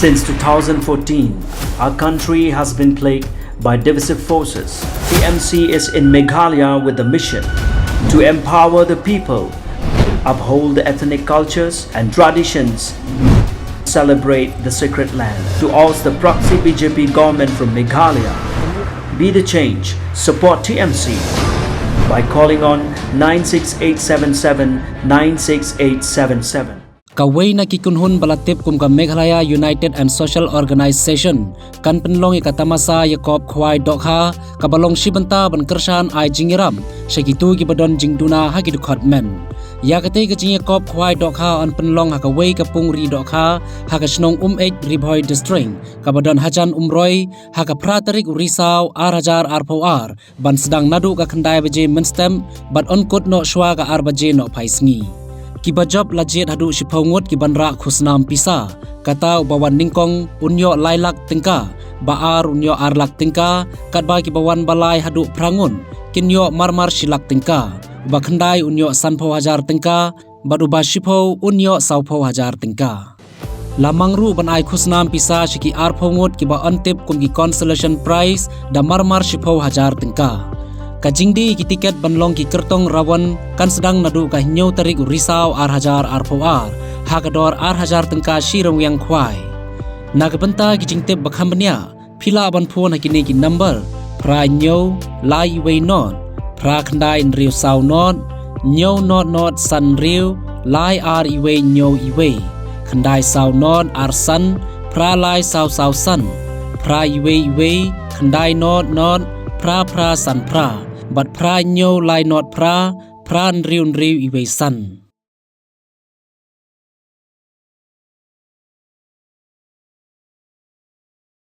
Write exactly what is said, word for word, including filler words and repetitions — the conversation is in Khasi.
Since two thousand fourteen, our country has been plagued by divisive forces. T M C is in Meghalaya with the mission to empower the people, uphold the ethnic cultures and traditions, celebrate the sacred land, to oust the proxy B J P government from Meghalaya. Be the change, support T M C by calling on nine six eight seven seven nine six eight seven seven. Kawei na ki kynhun ba la tip kum ka Meghalaya United and Social Organization kan pynlong ïa ka tamasa ïakop khwai dohkha kaba long shi bynta ban kyrshan ai jingïarap sha kito kiba don jingduna ha ki dkhot mynmiet. Ïa katei ka jingïakop khwai dohkha yn pynlong ha kawei ka pung ri dohkha ha ka shnong Umeit, Ri Bhoi District, kaba don hajan Umroi, ha ka phra tarik u Risaw ar hajar arphew ar, ban sdang naduh ka khyndai baje mynstep bad yn kut noh shuwa ka ar baje nohphai sngi. Kiba jop la jied haduh shiphew ngut ki ban rah khusnam pisa, kata uba wan nyngkong un ïoh lai lak tyngka, ba ar un ïoh ar lak tyngka, katba kiba wan ba lai haduh phra ngut kin ïoh marmar shi lak tyngka, uba khyndai un ïoh sanphew hajar tyngka, bad uba shiphew un ïoh sawphew hajar tyngka. La mang ruh ban ai khusnam pisa sha ki arphew ngut kiba yn tip kum ki consolation prize da marmar shiphew hajar tyngka. Ka jingdie ïa ki tiket ban long ki kyrtong rawon kan sdang naduh ka hynñiew tarik u Risaw ar hajar arphew ar, ha ka dor ar hajar tyngka shi rynïeng khwai. Na ka bynta ki jingtip ba kham bniah, phi lah ban phone ha kine ki number: phra hynñiew lai iwei not, phra khyndai hynriew saw not, hynñiew not not san hynriew, lai ar iwei hynñiew iwei, khyndai saw not ar san, phra lai saw saw san, phra iwei iwei, khyndai not not, phra phra san phra, bad phra hynñiew lai not phra, phra hynriew hynriew iwei san.